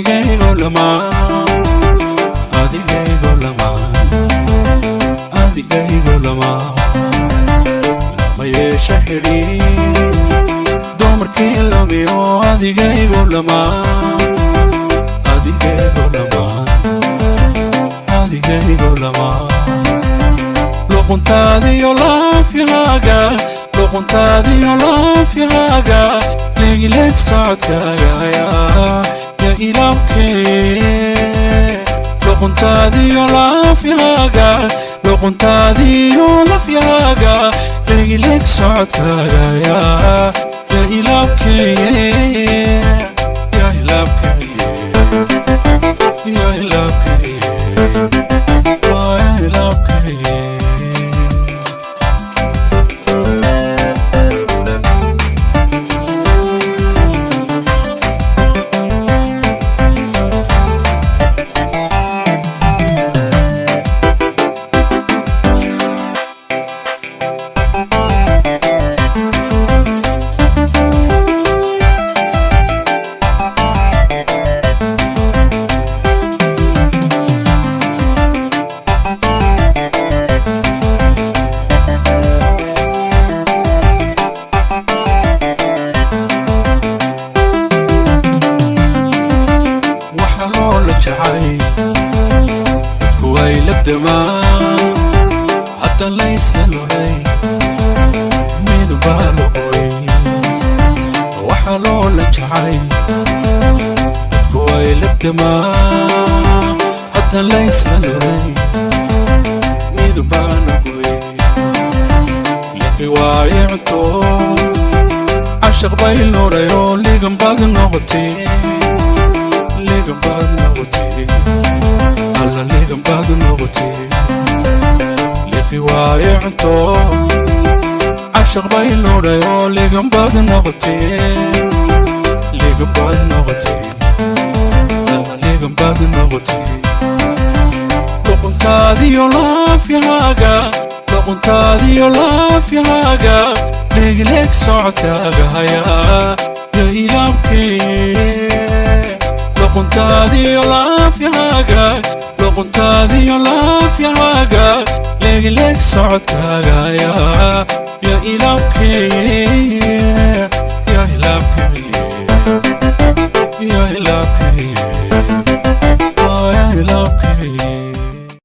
Adigaygo lamaan, adigaygo lamaan, adigaygo lamaan. Lama yeesha xidhiir dumarkii lumiyo, adigaygo lamaan, adigaygo lamaan, adigaygo lamaan. Luquntaadiyo laafyahaaga, luquntaadiyo laafyahaaga, legileeg socodkaaga yaa ya ilaabkee. Luquntaadiyo laafyahaaga, luquntaadiyo lafyahaaga, legileeg socodkaaga yaa ya ilaabkee, ya ilaabkee, ya ilaabkee, waa ya ilaabkee. Waxa loola jacay dadku ay la demaan, hadda laysla lulay midubaa loqoy. Waxa loola jacay dadku ay la demaan, hadda laysla lulay midubaa loqoy. Liqi waaye cunto cashaq bay lurayoo, ligan baad noqotay, ligan baad noqotay, alla ligan baad noqotay. Liqi waaye cunto cashaq bay lurayoo, ligan baad noqotay, ligan baad noqotay, alla ligan baad noqotay. Luquntaadiyo laafyahaaga, luquntaadiyo laafyahaaga, leegleeg socodkaaga hayaa ya ilaabkee. Luquntaadiyo laafyahaaga, luquntaadiyo laafyahaaga, leegleeg socodkaaga hayaa ya ilaabkee.